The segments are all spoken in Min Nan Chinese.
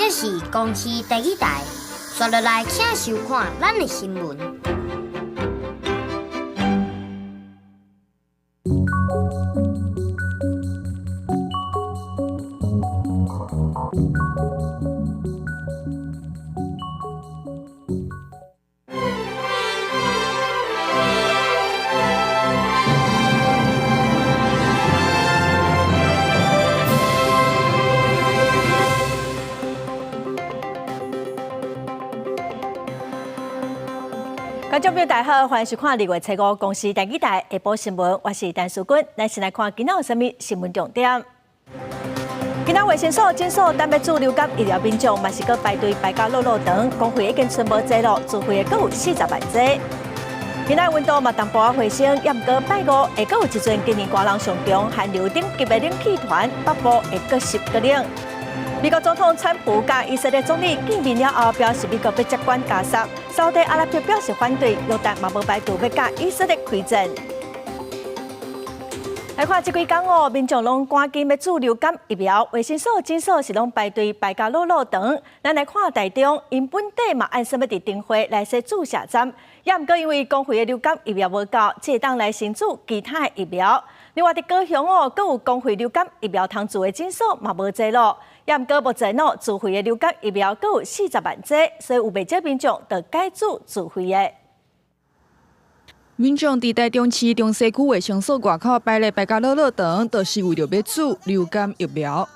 這是公視第一台，刷落來請收看咱的新聞。觀眾朋友大家好，歡迎收看2月初5公視第二台下晡新聞，我是陳淑君。咱先來看今仔有啥物新聞重點。今仔衛生所診所等欲注流感疫苗民眾嘛是閣排隊排甲落落長，公費已經賰無濟咯，自費的閣有40萬劑。今仔溫度嘛淡薄仔回升，也毋過拜五會閣有一陣今年寒人上強寒流等級的冷氣團，北部會閣濕閣冷。美國總統川普佮以色列總理見面了後，表示美國欲接管加薩，沙特阿拉伯表示反對，約旦嘛無排除欲佮以色列開戰。來看這幾工哦，民眾攏趕緊欲注流感疫苗，衛生所診所是攏排隊排甲落落長。咱來看台中，𪜶本地嘛按算欲佇燈會來設注射站，也毋過因為公費的流感疫苗無夠，才會當來申注其他的疫苗。另外佇高雄哦，閣有公費流感疫苗通注的診所嘛無濟咯。也毋過目前哦，自費的流感疫苗閣有40萬劑，所以有袂少民眾就改注自費的。民眾佇台中市中西區衛生所外口排咧排甲落落長，就是為著欲注流感疫苗。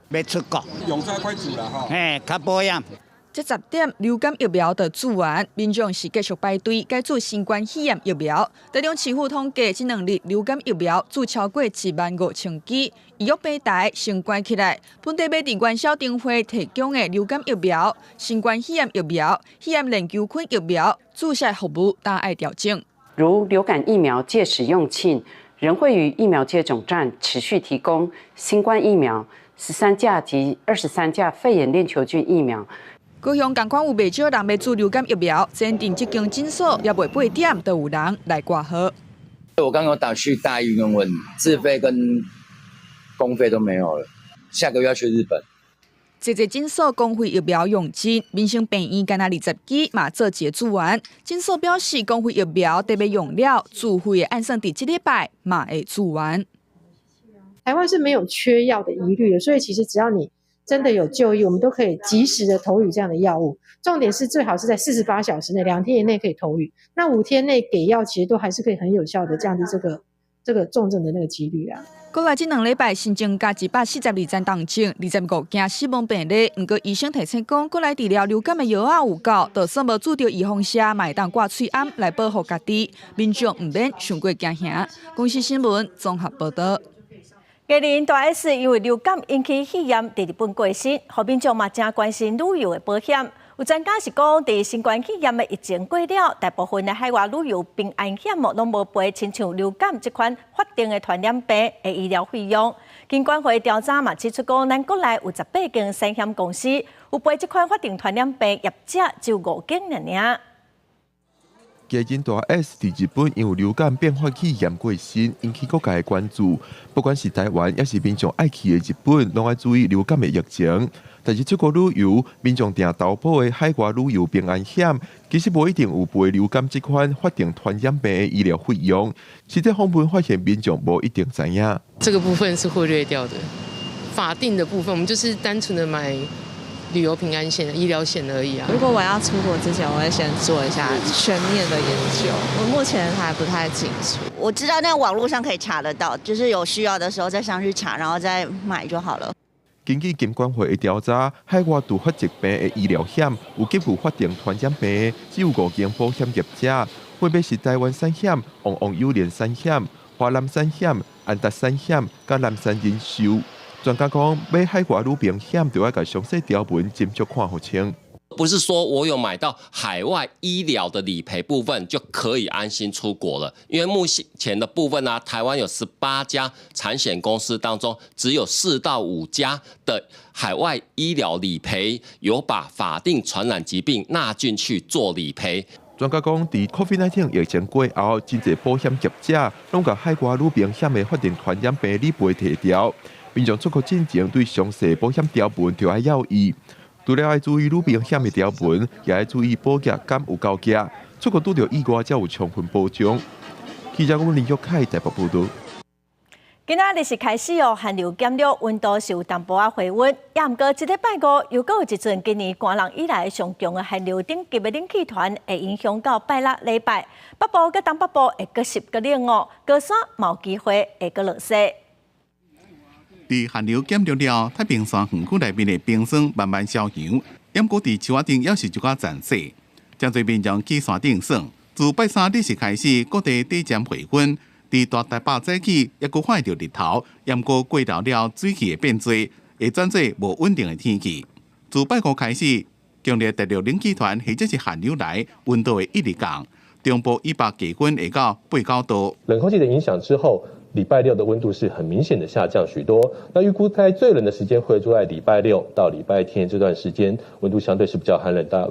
欲出國，用早快注啦吼。嘿，較保險。這10點流感疫苗就注完，民眾是繼續排隊改注新冠肺炎疫苗。台中市府統計，這兩日流感疫苗注超過1萬5千劑，預約平台先關起來。本地欲佇元宵燈會提供的流感疫苗、新冠肺炎疫苗、肺炎鏈球菌疫苗注射服務，都愛調整。如流感疫苗屆時用罄，仍會於疫苗接種站持續提供新冠疫苗、13價及23價肺炎鏈球菌疫苗。高雄仝款有袂少人欲注流感疫苗，前鎮這間診所猶未8點，就有人來掛號。我剛剛打去大醫院問，自費跟公費都沒有了，下個月要去日本。這個診所公費疫苗用盡，民生病院干焦20支嘛做一个注完。診所表示，公費疫苗得欲用了，自費的按算佇這禮拜嘛會注完。台灣是沒有缺藥的疑慮的，所以其實只要你真的有就醫，我們都可以及時的投予這樣的藥物。重點是最好是在48小時內，2天以內可以投予。那5天內給藥，其實都還是可以很有效的降低這個重症的那個幾率啊。過來這兩禮拜新增加142例重症，25件死亡病例。毋過醫生提醒講，過來治療流感的藥仔有夠，就算無注著預防射，嘛會當掛喙罨來保護家己。民眾毋免傷過驚嚇。公視新聞綜合報導。藝人大 S 因為流感引起肺炎，佇日本過身，予民眾嘛誠關心旅遊的保險。有專家是講，佇新冠肺炎的疫情過了，大部分的海外旅遊平安險攏無賠，親像流感這款法定的傳染病的醫療費用。金管會調查嘛指出講，咱國內有18間產險公司有賠這款法定傳染病，業者只有5間爾爾。藝人大 S 佇日本因為流感變發肺炎過身，引起各界的關注。不管是台灣，抑是民眾愛去的日本，攏愛注意流感的疫情。但是出國旅遊，民眾訂投保的海外旅遊平安險，其實無一定有賠流感這款法定傳染病的醫療費用。實際訪問發現，民眾無一定知影。這個部分是忽略掉的，法定的部分，我們就是單純的買旅遊平安險、醫療險而已啊。如果我要出國之前，我會先做一下全面的研究。我目前還不太清楚。我知道那個網絡上可以查得到，就是有需要的時候再上去查，然後再買就好了。根據金管會的調查，海外突發疾病的醫療險有給付法定傳染病，只有5間保險業者，分別是台灣產險、旺旺友聯產險、華南產險、安達產險、佮南山人壽。專家講，買海外旅平險就愛共詳細條文斟酌看予清。不是說我有買到海外醫療的理賠部分就可以安心出國了，因為目前的部分呢，台灣有18家產險公司當中，只有4到5家的海外醫療理賠有把法定傳染疾病納進去做理賠。專家講，佇 COVID-19 疫情過後，真濟保險業者攏共海外旅平險的法定傳染病理賠提調。民眾出國進前對詳細保險條文就愛留意。除了愛注意愈明顯的條紋，也愛注意保額敢有夠額。出國拄著意外才有充分保障。記者阮林玉凱台北報導。今仔日是開始哦，寒流減弱，溫度是有淡薄仔回溫。也毋過，這禮拜五又閣有一陣今年寒冷以來上強的寒流頂級的冷氣團，會影響到拜六禮拜，北部佮東北部會閣濕閣冷哦，高山嘛有機會會閣落雪。佇寒流減弱了，太平山園區內面的冰霜慢慢消融，毋過佇樹仔頂猶是一寡殘雪，真濟民眾去山頂耍。自拜三日時開始，各地短暫回溫。佇大台北早起，猶閣看著日頭，毋過過晝了水汽會變濟，會轉做無穩定的天氣。自拜五開始，強烈大陸冷氣團或者是寒流來，溫度會一直降。中部以北氣溫會到八九度。冷空氣的影響之後，禮拜六的溫度是很明顯的下降許多。那預估在最冷的時間會落在禮拜六到禮拜天這段時間，溫度相對是比較寒冷，大家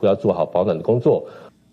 要做好保暖的工作。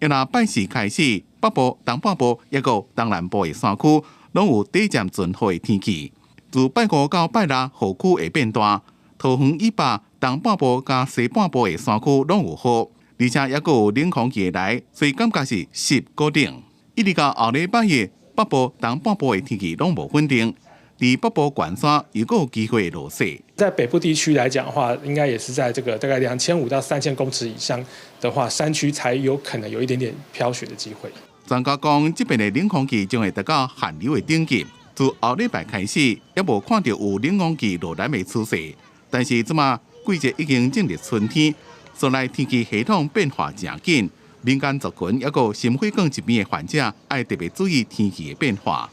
若拜四開始，北部、東半部抑閣東南部的山區，攏有短暫陣雨的天氣。自拜五到拜六，雨區會變大，桃園以北、東半部佮西半部的山區攏有雨，而且猶閣有冷空氣來，所以感覺是濕閣冷。一直到後禮拜日，北部、東半部的天氣攏無穩定，佇北部懸山又閣有機會落雪。在北部地區來講的話，應該也是在這個大概2500到3000公尺以上的話，山區才有可能有一點點飄雪的機會。專家講，這邊的冷空氣將會達到寒流的頂級。自後禮拜開始，猶無看著有冷空氣落來的趨勢。但是這馬季節已經進入春天，所以天氣系統變化誠緊，民間族群抑閣心血管疾病的患者，愛特別注意天氣的變化。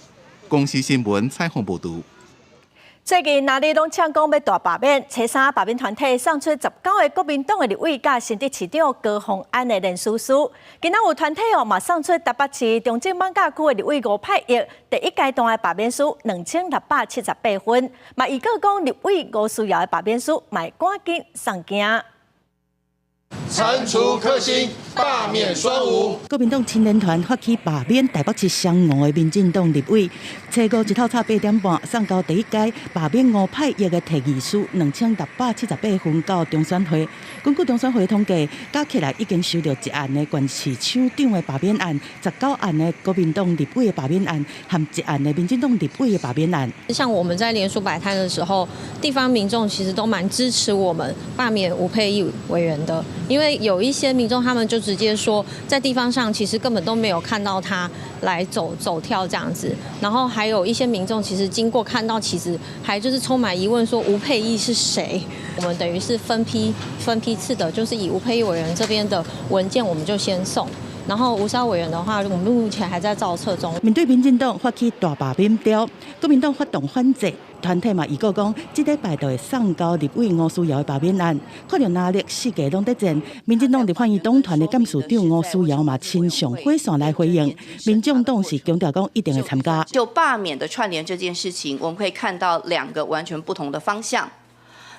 公視新聞採訪報導。最近哪里攏嗆講欲大罷免，初三罷免團體送出19個國民黨的立委佮新竹市長高虹安的連署書。今仔有團體哦，嘛送出台北市中正艋舺區的立委吳霈奕第一階段的罷免書2678份，嘛預告講立委吳思瑤的罷免書嘛會趕緊送件。懲處克星，罷免雙吳。國民黨青年團發起罷免台北市雙吳的民進黨立委，初五日透早8點半送交第一階罷免吳霈奕的提議書2678份到中選會。根據中選會統計，加起來已經收到一案的縣市首長的罷免案，19案的國民黨立委的罷免案，和一案的民進黨立委的罷免案。像我們在聯署擺攤的時候，地方民眾其實都蠻支持我們罷免吳霈奕委員的，因為有一些民眾他們就直接說，在地方上其實根本都沒有看到他來走走跳這樣子，然後還有一些民眾其實經過看到，其實還就是充滿疑問，說吳霈奕是誰？我們等於是分批分批次的，就是以吳霈奕委員這邊的文件，我們就先送。然後吳思瑤委員的話，我們目前還在造冊中。面對民進黨發起大罷免潮，國民黨發動反制團體嘛，預告講，這禮拜就會送交立委吳思瑤的罷免案。看著藍綠四界攏佇戰，民進黨立法院黨團的幹事長吳思瑤嘛，親上火線來回應。民眾黨是強調講一定會參加。就罷免的串聯這件事情，我們可以看到兩個完全不同的方向。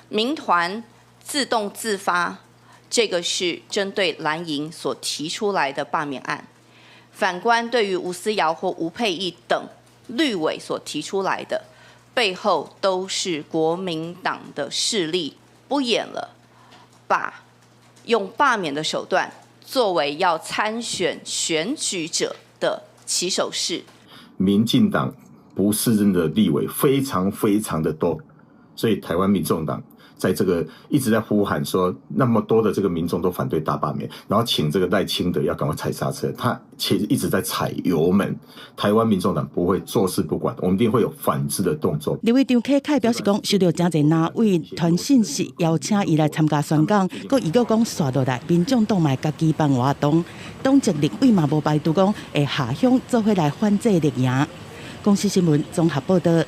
民團自動自發。這個是針對藍營所提出來的罷免案，反觀對於吳思瑤或吳霈奕等綠委所提出來的，背後都是國民黨的勢力不演了，把用罷免的手段作為要參選選舉者的起手式。民進黨不適任的立委非常非常的多，所以台灣民眾黨在這個一直在呼喊說，那麼多的這個民眾都反對大罷免，然後請這個賴清德要趕快踩剎車，他其實一直在踩油門。台灣民眾黨不會坐視不管，我們一定會有反制的動作。立委張啟楷表示講，收到誠濟藍委傳訊息邀請伊來參加宣講，閣預告講，紲落來民眾黨嘛會家己辦活動，黨籍立委嘛無排除講會下鄉做伙來反制綠營。公視新聞綜合報導。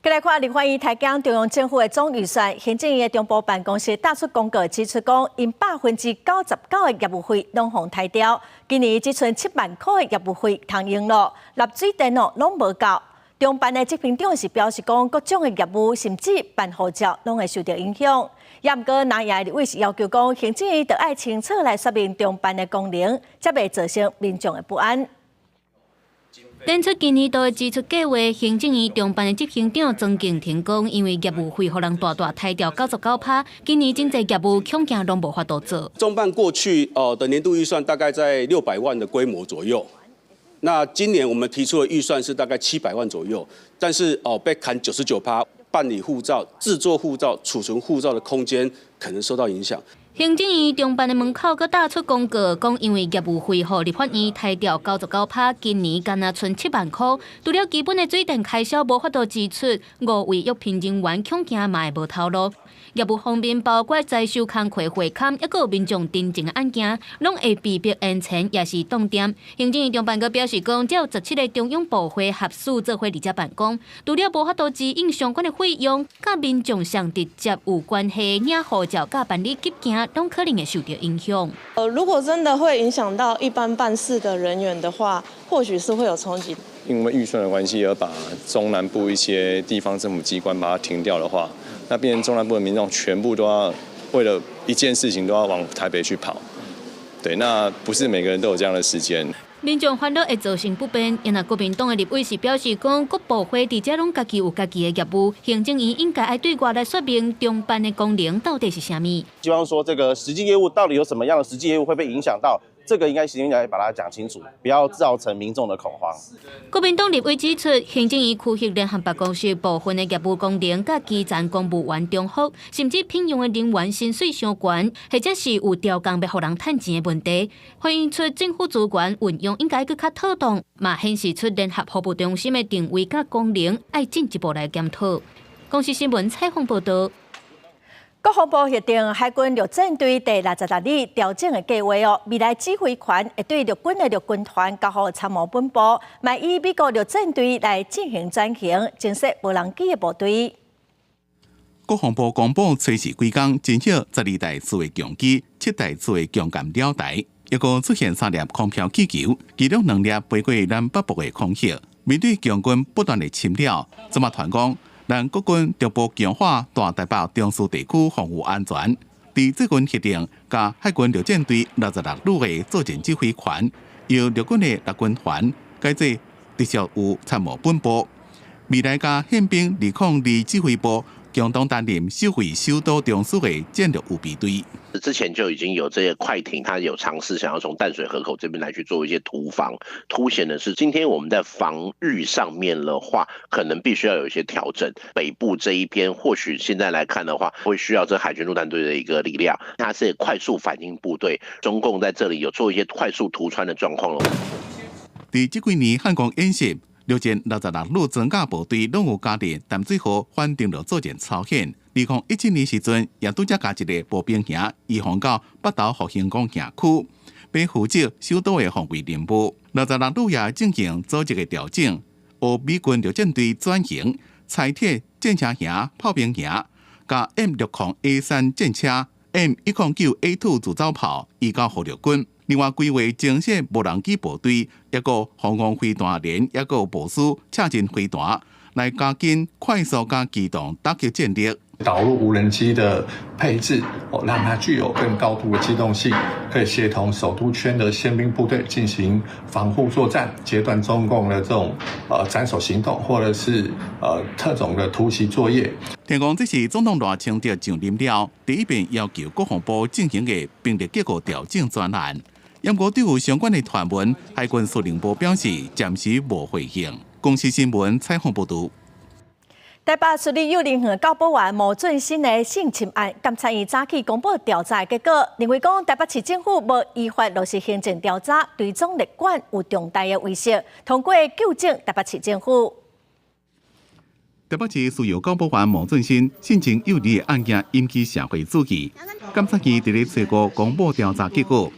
過來看立法院提交中央政府的總預算，行政院的中部辦公室貼出公告指出，講𪜶99%的業務費攏予刣掉，今年只賰7萬箍的業務費通用咯，納水電哦攏無夠。中辦的執行長是表示講，各種的業務甚至辦護照攏會受著影響。也毋過，藍營立委是要求講，行政院著愛清楚來說明中辦的功能，才袂造成民眾的不安。展出今年度的支出計劃，行政院長辦的執行長曾敬庭講，因為業務費予人大大刣掉99%，今年真濟業務恐驚攏無法度做。中辦過去的年度預算大概在600萬的規模左右，那今年我們提出的預算是大概700萬左右，但是被砍99%，辦理護照、製作護照、儲存護照的空間可能受到影響。行政院長辦的門口閣貼出公告，講因為業務費予立法院刣掉99%，今年干焦賰7萬箍，除了基本的水電開銷無法度支出，五位約聘人員恐驚嘛會無頭路。業務方面包括代收工課匯款，抑閣有民眾陳情的案件，攏會被迫延前，抑是凍點。行政院長辦閣表示講，只有17个中央部會合署做伙佇遮辦公，除了無法度支應相關的費用，佮民眾上直接有關係領護照佮辦理急件，攏可能會受著影響。如果真的會影響到一般辦事的人員的話，或許是會有衝擊。因為預算的關係而把中南部一些地方政府機關把它停掉的話，那變成中南部的民眾全部都要為了一件事情都要往台北去跑，對，那不是每個人都有這樣的時間。民眾煩惱會造成不便，因為國民黨的立委是表示講，各部會佇遮攏家己有家己的業務，行政院應該愛對外來說明中辦的功能到底是啥物。希望說這個實際業務到底有什麼樣的實際業務會被影響到？這個應該先來把它講清楚，不要造成民眾的恐慌。國民黨立委指出，行政院區域聯合辦公室部分的業務功能佮基層公務員重複，甚至聘用的人員薪水傷懸，或者是有調工欲予人趁錢的問題，反映出政府資源運用應該閣較妥當，嘛顯示出聯合服務中心的定位佮功能愛進一步來檢討。公視新聞採訪報導。國防部核定海軍陸戰隊第66旅調整的計劃哦，未來指揮權會對陸軍的陸軍團交予參謀本部，嘛以美國陸戰隊來進行轉型，增設無人機的部隊。國防部公布，初四規工增設12台自衛強機、7台自衛強艦兩台，抑閣出現三粒空飄氣球，其中兩粒飛過咱北部的空域。面對共軍不斷的侵擾，這馬團講，咱國軍逐步強化大台北中樞地區防護安全。佇最近核定，共海軍陸戰隊66旅的作戰指揮權，由陸軍的陸軍團改做直屬有參謀本部。未來共憲兵202指揮部共同擔任守衛首都中樞的戰略預備隊。之前就已經有這些快艇，它有嘗試想要從淡水河口這邊來去做一些突防，凸顯的是今天我們在防禦上面的話，可能必須要有一些調整。北部這一邊或許現在來看的話，會需要這海軍陸戰隊的一個力量，它是快速反應部隊。中共在這裡有做一些快速突穿的狀況咯。佇這幾年漢光演習，陸戰66旅裝甲部隊攏有加入淡水河反登陸作戰操演。2017年時陣，也拄才共一个步兵營移防到北投復興港營區，欲負責首都的防衛任務。66旅也進行組織的調整，由美軍陸戰隊轉型，裁撤戰車營、炮兵營，共 M60A3戰車、M109A2 自走炮移交予陸軍。另外，規劃增設無人機部隊，抑閣防空飛彈連，抑閣部署刺針飛彈，來加緊快速佮機動打擊戰力。導入無人機的配置，哦，讓它具有更高度的機動性，可以協同首都圈的憲兵部隊進行防護作戰，截斷中共的這種斬首行動，或者是特種的突襲作業。聽講這是總統賴清德上任了，第一遍要求國防部進行的兵力結構調整專案。毋過對有相關的傳聞，海軍司令部表示暫時無回應。公視新聞採訪報導。台北市立幼兒園教保員毛俊新的性侵案，監察院早起公布調查結果，認為講台北市政府無依法落實行政調查，對總列管有重大的威脅，通過糾正台北市政府。台北市私幼教保員毛俊新性侵幼兒的案件引起社會注意，監察院佇咧初五公布調查結果，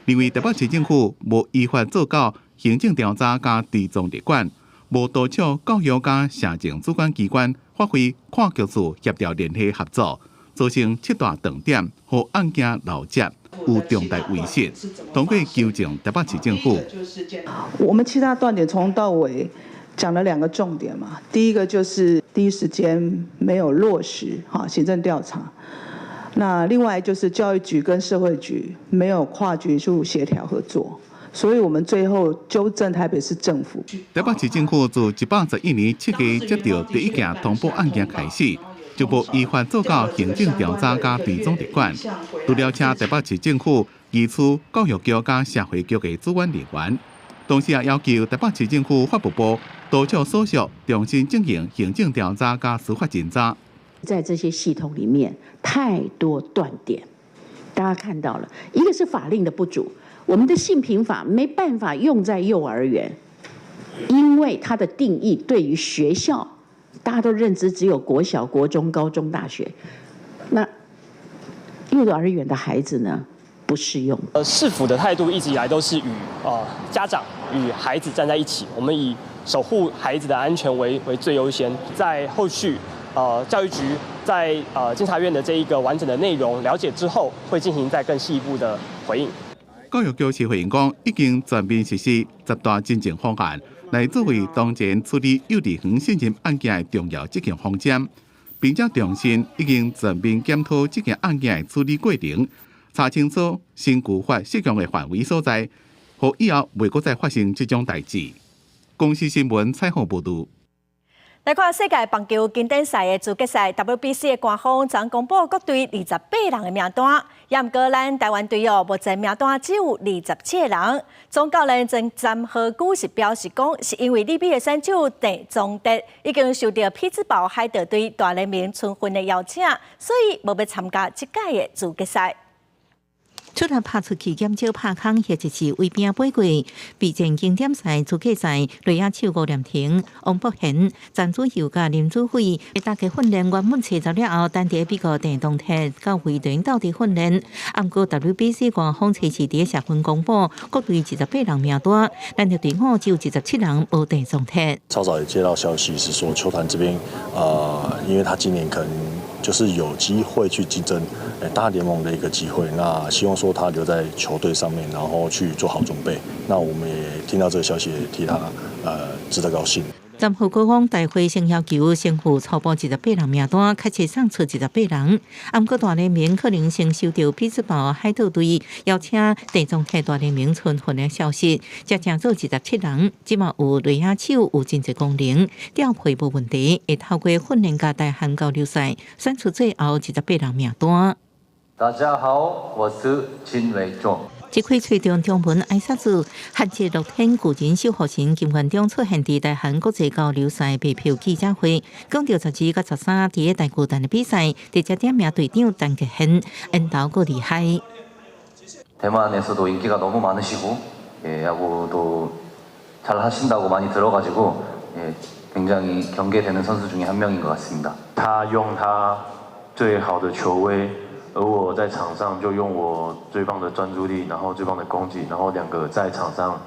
認為台北市政府無依法做到行政調查佮追蹤列管，無督促教育佮社政主管機關發揮跨局處協調聯繫合作，造成七大斷點予案件漏接，有重大違失，通過糾正台北市政府。我們七大斷點從頭到尾講了兩個重點嘛，第一個就是第一時間沒有落實哈行政調查，那另外就是教育局跟社會局沒有跨局處協調合作，所以我們最後糾正台北市政府。台北市政府自111年7月接到第一件通報案件開始，就無依法做到行政調查佮追蹤列管。除了請台北市政府移出教育局佮社會局的主管人員，同時也要求台北市政府法務部督促所屬重新進行行政調查佮司法偵查。在這些系統裡面，太多斷點，大家看到了，一個是法令的不足，我們的性平法沒辦法用在幼兒園，因為它的定義對於學校，大家都認知只有國小、國中、高中、大學，那幼兒園的孩子呢，不適用。市府的態度一直以來都是與家長與孩子站在一起，我們以守護孩子的安全為最優先，在後續。教育局在監察院的這一個完整的內容了解之後，會進行再更細一步的回應。教育局是回應講，已經全面實施十大進前方案，來作為當前處理幼稚園性侵案件的重要執行方針，並且重申已經全面檢討這件案件的處理過程，查清楚新舊法適用的範圍所在，予以後袂閣再發生這種代誌。公視新聞採訪報導。來看世界棒球經典賽的資格賽 WBC 的官方昨公布各隊28人的名單，也毋過咱台灣隊哦，目前名單只有27個人。總教練曾詹和久是表示講，是因為日美的選手鄭宗哲已經受到匹茲堡海盜隊大聯盟春訓的邀請，所以無欲參加這屆的資格賽。出力拍出去減少拍空，或者是圍邊飛過。備戰經典賽資格賽，內野手吳念庭、王博賢、陳子佑佮林子偉，大家訓練原本初十了後，等佇美國電動鐵到飛輪鬥陣訓練。毋過 WBC 官方測試佇社群公布，各隊28人名單，咱的隊伍只有27人無鄭宗哲。稍早也接到消息是說，球團這邊，因為他今年可能就是有機會去競爭大聯盟的一個機會，那希望說他留在球隊上面，然後去做好準備。那我們也聽到這個消息，也替他值得高興。政府高峰大會先要求先附初步28人名單，確切送出28人。毋過大聯盟可能先收到匹茲堡海盜隊邀請鄭宗哲大聯盟春訓的消息，才成做27人。這馬有內野手有真濟功能，調配無問題，會透過訓練佮大韓交流賽選出最後28人名單。大家好，我是金偉中。這開吹中中文挨殺子，韓籍樂天巨人守護神金元中出現佇台韓國際交流賽白票記者會，講著12佮13佇個大巨蛋的比賽，直接點名隊長陳傑憲，緣投閣厲害。 대만에서도 인기가 너무 많으시고, 예, 야구도 잘 하신다고 많이 들어가지고, 예, 굉장히 경계되는 선수 중에 한 명인 것 같습니다. 他用他最好的球威。而我在場上就用我最棒的專注力，然後最棒的攻擊，然後兩個在場上，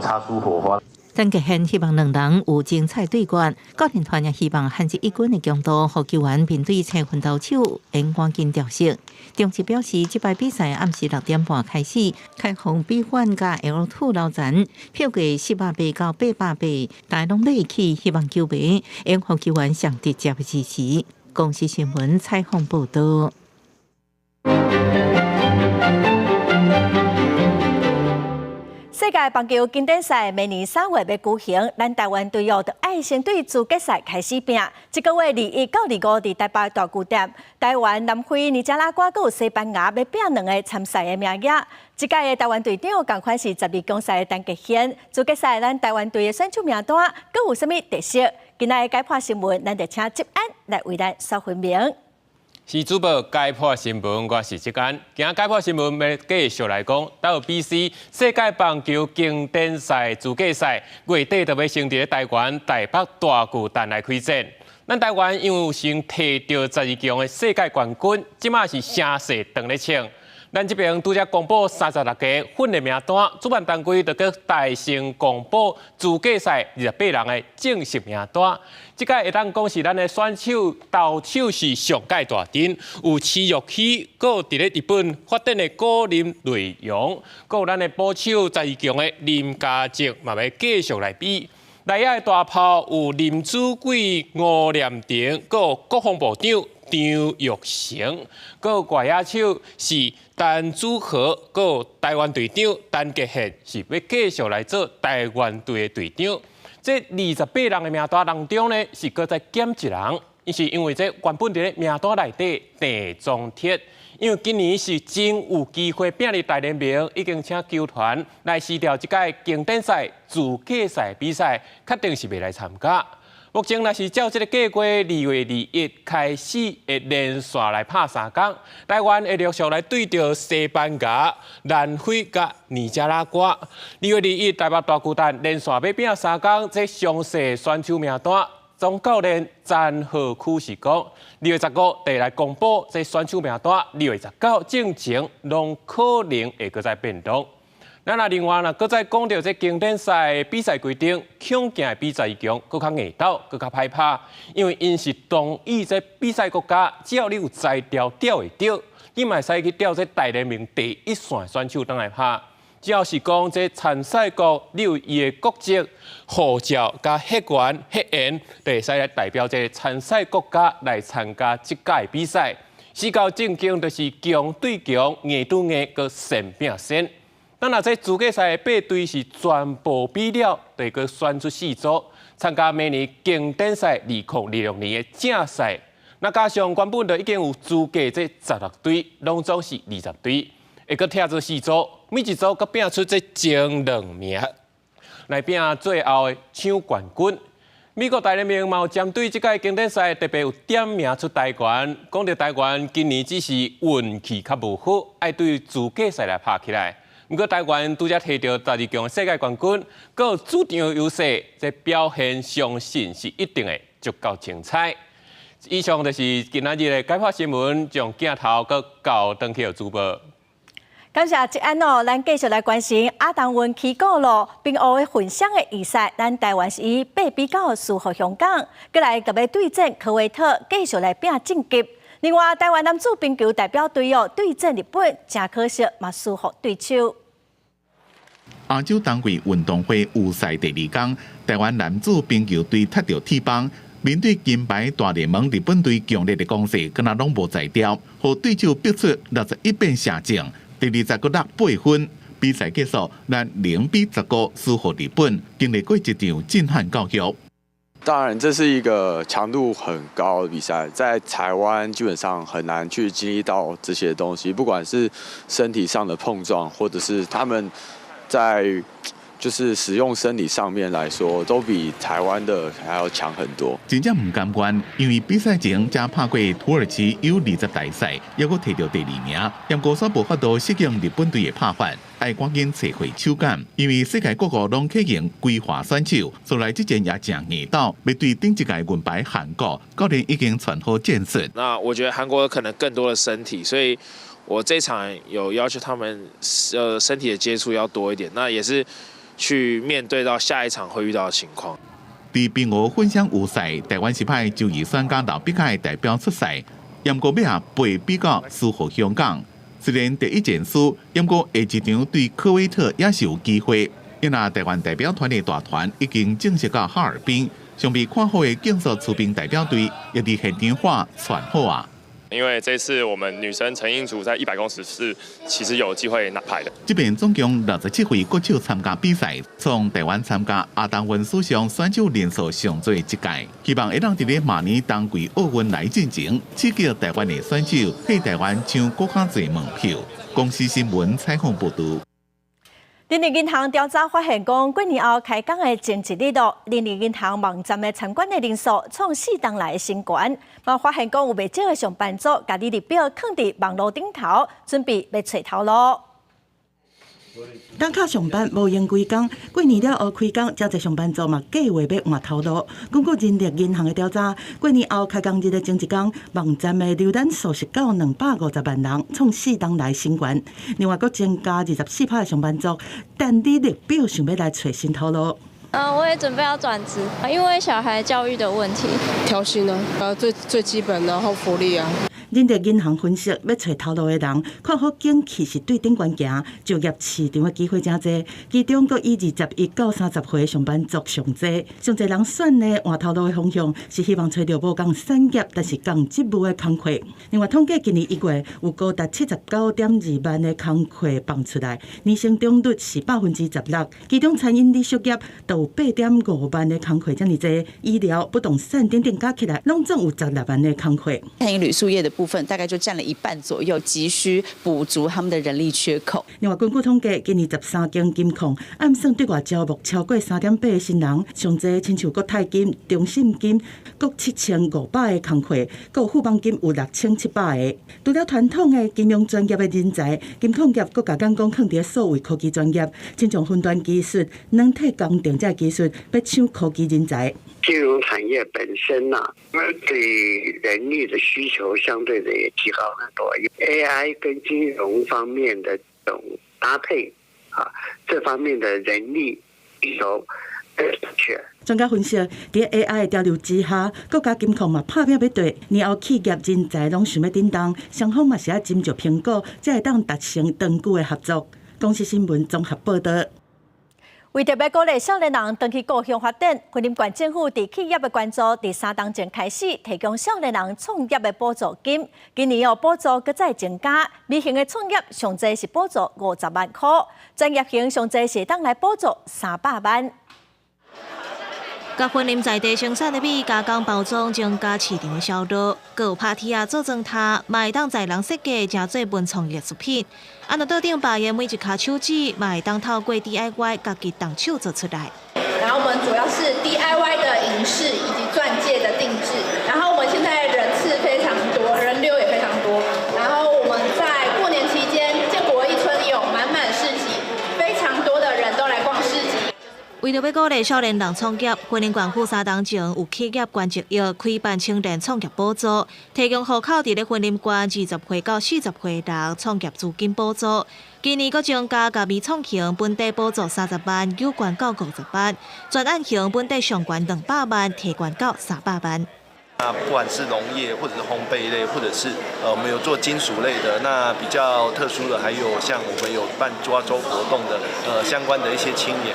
擦出火花。陳傑憲希望兩人有精彩對決，教練團也希望韓籍一軍的強度，予球員面對青訓投手，會趕緊調適。中職表示，這擺比賽暗時6點半開始，開放比選佮 L2 樓層，票價400八到800八，大家攏買起，希望球迷會予球員上直接的支持。公視新聞採訪報導。世界棒球經典賽明年3月欲舉行，咱台灣隊伍就愛先對資格賽開始拼。這個月21到25佇台北大巨蛋，台灣、南非、尼加拉瓜閣有西班牙欲拼兩個參賽的名額。這屆的台灣隊長仝款是12強賽的陳傑憲。資格賽咱台灣隊的選手名單閣有啥物特色？今仔的解破新聞，咱就請執安來為咱說分明。是主播解破新聞，我是執安。今仔解破新聞欲繼續來講，WBC 世界棒球經典賽資格賽月底就欲先佇台灣台北大巨蛋來開戰。咱台灣因為有先提著12強的世界冠軍，這馬是聲勢當咧衝。咱這邊拄才公布36個訓練名單，主辦單位就閣代先公布資格賽28人的正式名單。這屆會當講是咱的選手投手是上蓋大陣，有徐若曦，閣有佇咧日本發展的古林睿煬，閣有咱的捕手12強的林家哲嘛欲繼續來比。內野的大炮有林子貴、吳念庭，閣有國防部長張育成，閣有外野手是陳子豪，閣有台灣隊長陳傑憲是欲繼續來做台灣隊的隊長。這28人的名單當中呢，是閣再減一人，伊是因為這原本佇咧名單內底鄭宗哲，因為今年是真有機會拼入大聯盟，已經請球團來辭掉這屆經典賽資格賽比賽，確定是袂來參加。目前若是照這个計劃，2月21開始會連續來拍三工，台灣會陸續來對著西班牙、南非佮尼加拉瓜。2月21台北大巨蛋連續欲拼三工，這詳細選手名單，總教練詹賀區是講，2月15就來公布這選手名單，2月19進前攏可能會閣再變動。咱若另外若閣再講著這經典賽比賽規定，恐驚比十二強閣較硬鬥，閣較歹拍，因為𪜶是同意這比賽國家，只要你有才調釣會著，你嘛會使去釣這大聯盟第一線選手轉來拍。只要是講這參賽國你有伊的國籍、護照佮血緣、血緣，就會使來代表這參賽國家來參加這屆比賽。四到正經就是強對強，硬對硬，閣先拼先。咱若這資格賽的八隊是全部比了，就會閣選出四組參加明年經典賽2026年的正賽。那加上原本就已經有資格這16隊，攏總是20隊，會閣拆做四組，每一組閣拼出這前兩名來拼最後的搶冠軍。美國大聯盟嘛有針對這屆經典賽特別有點名出台灣，講著台灣今年只是運氣較無好，愛對資格賽來拍起來。毋過台灣拄才提著十二強世界冠軍，閣有主場優勢，這表現相信是一定會足夠精彩。以上就是今仔日的解破新聞，將鏡頭閣交轉去予主播。感謝吉安哦，咱繼續來關心亞東運旗鼓咯，冰奧的混雙的預賽，咱台灣是以8比9輸予香港，閣來閣欲對戰科威特，繼續來拼晉級。另外，台灣男子冰球代表隊哦對戰日本，誠可惜嘛輸予對手。亞洲冬季運動會預賽第二天，台灣男子冰球隊踢著鐵棒，面對金牌大聯盟日本隊強烈的攻勢，敢若攏無才調，予對手逼出61變射正，第二節閣落八分。比賽結束，咱0比15輸予日本，經歷過一場震撼教育。當然，這是一個強度很高的比賽，在台灣基本上很難去經歷到這些東西，不管是身體上的碰撞，或者是他們在就是使用身體上面來說，都比台灣的還要強很多。真正毋甘願，因為比賽前才拍過土耳其 U20大賽，猶閣提著第二名，毋過煞無法度適應日本隊的拍法，愛趕緊揣回手感。因為世界各國攏啟用歸化選手，所以這戰也誠硬鬥，欲對頂一屆銀牌韓國，教練已經傳好戰術。那我覺得韓國可能更多的身體，所以我這場有要求他們，身體的接觸要多一點。那也是去面對到下一場會遇到的情況。佇冰奧混雙預賽，台灣是派周怡萱佮劉碧凱代表出賽，毋過尾仔8比9輸予香港。雖然第一戰輸，毋過下一場對科威特也是有機會。因為台灣代表團的大團已經正式到哈爾濱，上被看好的競速持冰代表隊也佇現場喊傳好啊。因為這次我們女生陳映竹在100公尺是其實有機會拿牌的。這邊總共67位國手參加比賽，創台灣參加亞東運史上選手人數上濟一屆，希望會當佇咧明年冬季奧運來進前，刺激台灣的選手替台灣搶閣較濟門票。公視新聞採訪報導。人力銀行調查發現，講過年後開工的前一日咯，人力銀行網站的參觀的人數創四冬來的新高。嘛發現講有袂少的上班族，共履歷表囥佇網路頂頭，準備欲揣頭路。打卡上班無閒規工，過年了後開工，誠濟上班族嘛計劃欲換頭路。根據人力銀行的調查，過年後開工日的前一工，網站的瀏覽數是到250萬人，創四冬來新高。另外，閣增加24%的上班族，等履歷表想欲來揣新頭路。嗯，我也準備要轉職，因為小孩教育的問題。調薪呢，最最基本，然後福利啊。人力銀行分析，欲揣頭路的人，看好景氣是對頂懸行，就業市場的機會誠濟。其中，閣以21到30歲上班族上濟。上濟人選的換頭路的方向，是希望揣著無仝產業，但是仝職務的工課。另外，統計今年1月有高達79.2萬的工課放出來，年成長率是16%。其中餐飲旅宿業就有8.5萬的工課遮爾濟，醫療、不動產等等加起來，攏總有16萬的工課。餐飲旅宿業的部分大概就佔了一半左右，急需補足他們的人力缺口。另外，根據統計，今年13間金控按算對外招募超過3.8個新人，上濟親像國泰金、中信金各7500個工課，閣富邦金有6700個。除了傳統的金融專業的人才，金控業閣共眼光放佇數位科技專業，親像雲端技術、軟體工程這技術，欲搶科技人才。金融產業本身呢，對人力的需求相對的也提高很多。AI 跟金融方面的這種搭配，啊，這方面的人力需求缺。專家分析，佇 AI 的潮流之下，國家金控嘛拍拚欲綴，年後企業人才攏想欲振動，雙方嘛是愛斟酌評估，才會當達成長久的合作。公視新聞綜合報導。為著欲鼓勵少年人轉去故鄉發展，雲林縣政府佇企業的關注，佇3冬前開始提供少年人創業的補助金。今年哦補助閣再增加，微型的創業上濟是補助50萬箍，專業型上濟是當來補助300萬。共雲林在地生產的米加工包裝，增加市場的銷路，閣有拍鐵仔做磚頭，嘛會當載人設計，成做文創藝術品。啊，若桌頂擺的每一跤手指，嘛會當透過 DIY 家己動手做出來。然後我們主要是 DIY 的銀飾以及鑽戒的定製。然後我們現在人次非常多，人流也非常多。然後我們在過年期間，建國一村有滿滿市集，非常多的人都來逛市集。為著欲鼓勵少年人創業，雲林縣府3冬前有企業捐1億開辦青年創業補助，提供戶口佇咧雲林縣20歲到40歲人創業資金補助。今年閣增加共微創型本底補助30萬，有懸到50萬；專案型本底上懸200萬，提懸到300萬。那不管是農業，或者是烘焙類，或者是我們有做金屬類的，那比較特殊的，還有像我們有辦抓周活動的，相關的一些青年，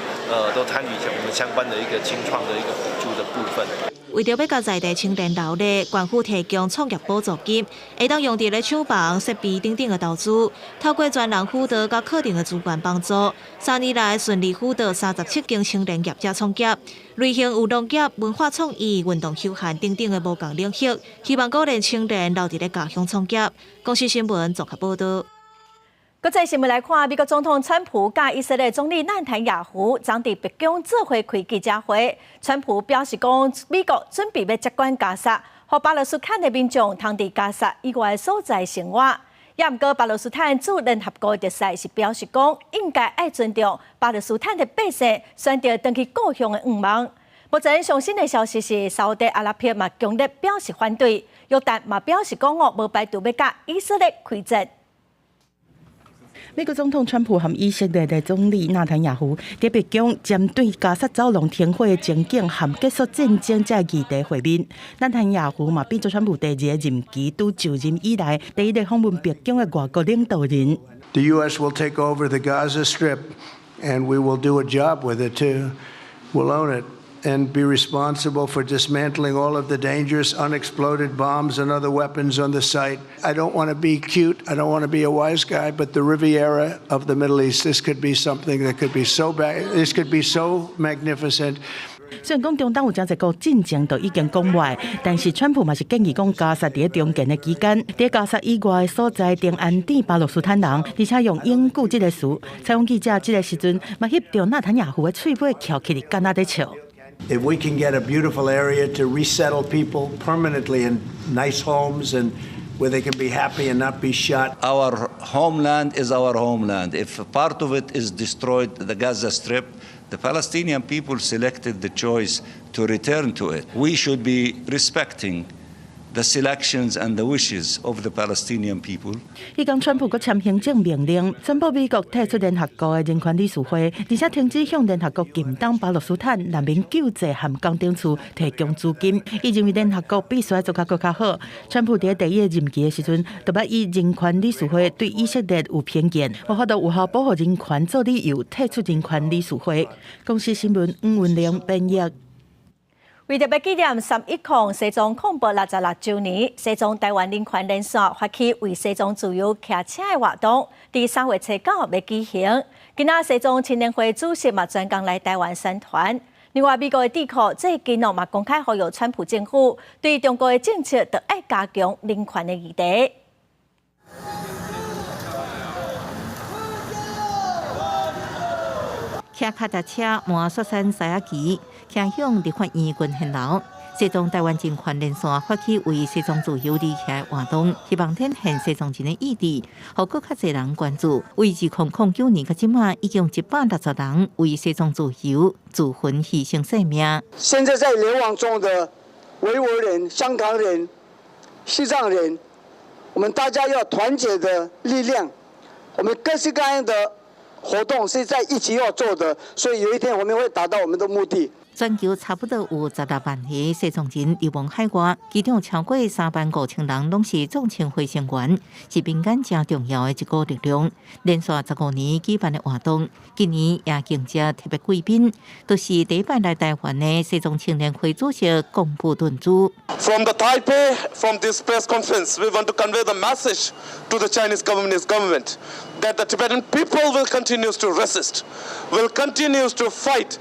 都參與我們相關的一個青創的一個補助的部分。為著欲共在地青年留咧，縣府提供創業補助金，會當用佇咧廠房、設備等等的投資，透過專人輔導佮課程的資源幫助，3年來順利輔導37間青年業者創業，類型有農業、文化創意、運動休閒等等的無仝領域，希望鼓勵青年留佇咧家鄉創業。公視新聞綜合報導。國際新聞來看，美國總統川普佮以色列總理納坦雅胡昨佇白宮做伙開記者會。川普表示講，美國準備欲接管加薩，予巴勒斯坦的民眾通佇加薩以外的所在生活。也毋過巴勒斯坦駐聯合國特使是表示講，應該愛尊重巴勒斯坦的百姓選擇轉去故鄉的願望。目前上新的消息是，沙烏地阿拉伯嘛強烈表示反對，約旦嘛表示講哦，無排除欲佮以色列開戰。美國總統川普和以色列的總理納坦雅胡佇白宮針對加薩走廊停火的前景和結束戰爭這議題會面。納坦雅胡嘛變做川普第二個任期拄就任以來第一個訪問白宮的外國領導人。 The U.S. will take over the Gaza Strip, and we will do a job with it too. We'll own it and be responsible for dismantling all of the dangerous unexploded bombs and other weapons on the site. I don't want to be cute. I don't want to be a wise guy, but the Riviera of the Middle East, this could be something that could be so bad. This could be so magnificent. 雖然講中東有誠濟國進前就已經講話，但是川普嘛是建議講加薩佇咧重建的期間，佇加薩以外的所在定安置巴勒斯坦人，而且用永久這個詞。採訪記者這个時陣嘛翕著納坦雅胡的喙尾翹起來，敢若咧笑。 If we can get a beautiful area to resettle people permanently in nice homes and where they can be happy and not be shot. Our homeland is our homeland. If part of it is destroyed, the Gaza Strip, the Palestinian people selected the choice to return to it. We should be respecting The selections and the wishes of the Palestinian people. 彼工川普閣簽行政命令，宣布美國退出聯合國的人權理事會，而且停止向聯合國近東巴勒斯坦難民救濟和工程處提供資金。伊認為聯合國必須愛做較閣較好。川普佇第一個任期的時陣，就捌以人權理事會對以色列有偏見，無法度有效保護人權做理由，退出人權理事會。公視新聞吳文玲編譯。為著欲紀念310西藏抗暴66週年，西藏臺灣人權連線發起為西藏自由騎車的活動，佇3月初9欲舉行。今仔西藏青年會主席嘛專工來臺灣宣傳。另外，美國的智庫最近哦嘛公開呼籲川普政府對中國的政策，著愛加強人權的議題。騎腳踏車滿雪山獅仔旗，騎向立法院群賢樓。西藏臺灣人權連線發起為西藏自由而騎的活動，希望展現西藏人的意志，予閣較濟人關注。為2009年到這馬，已經160人為西藏自由自焚犧牲性命。現在在流亡中的維吾爾人、香港人、西藏人，我們大家要團結的力量，我們各式各樣的活動是在一起要做的，所以有一天我們會達到我們的目的。全球差不多有16萬個西藏人流亡海外，其中超過3萬5千人攏是藏青會成員，是民間誠重要的一股力量。連續15年舉辦的活動，今年也迎接特別貴賓，就是第一擺來臺灣的西藏青年會主席貢布頓珠。 From the Taipei, from this press conference, we want to convey the message to the Chinese Communist government that the Tibetan people will continue to resist, will continue to fight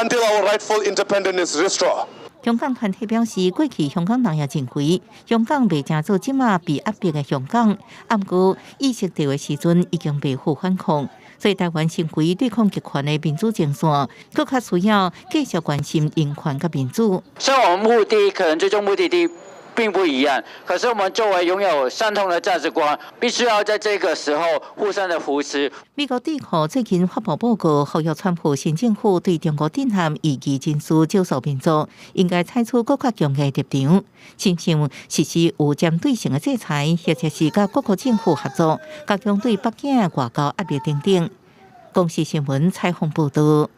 until our rightful independence is restored. 香港團體表示，過去香港人也認為香港袂成做這馬被壓迫的香港，毋過意識到的時陣已經袂復反抗，所以臺灣成為對抗極權的民主前線，閣較需要繼續關心人權佮民主。雖然我們目的可能最終目的地並不一樣，可是我們作為擁有相同的價值觀，必須要在這個時候互相的扶持。美國智庫最近發布報告，呼籲川普新政府對中國鎮壓異議人士、少數民族，應該採取閣較強硬的立場，親像實施有針對性的制裁，或者是佮各國政府合作，加強對北京的外交壓力等等。公視新聞採訪報導。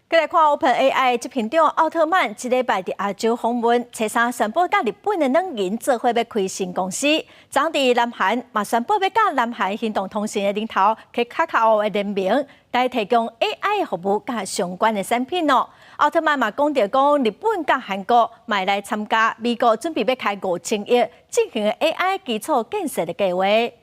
閣來看 OpenAI 執行長奧特曼，這禮拜佇亞洲訪問，初三宣布佮日本的軟銀做伙欲開新公司。昨佇南韓嘛宣布欲佮南韓行動通訊的龍頭卡卡奧的聯名，來提供 AI 服務佮相關的產品哦。奧特曼嘛講著講，日本佮韓國嘛會來參加美國準備欲開5000億進行 AI 基礎建設的計畫。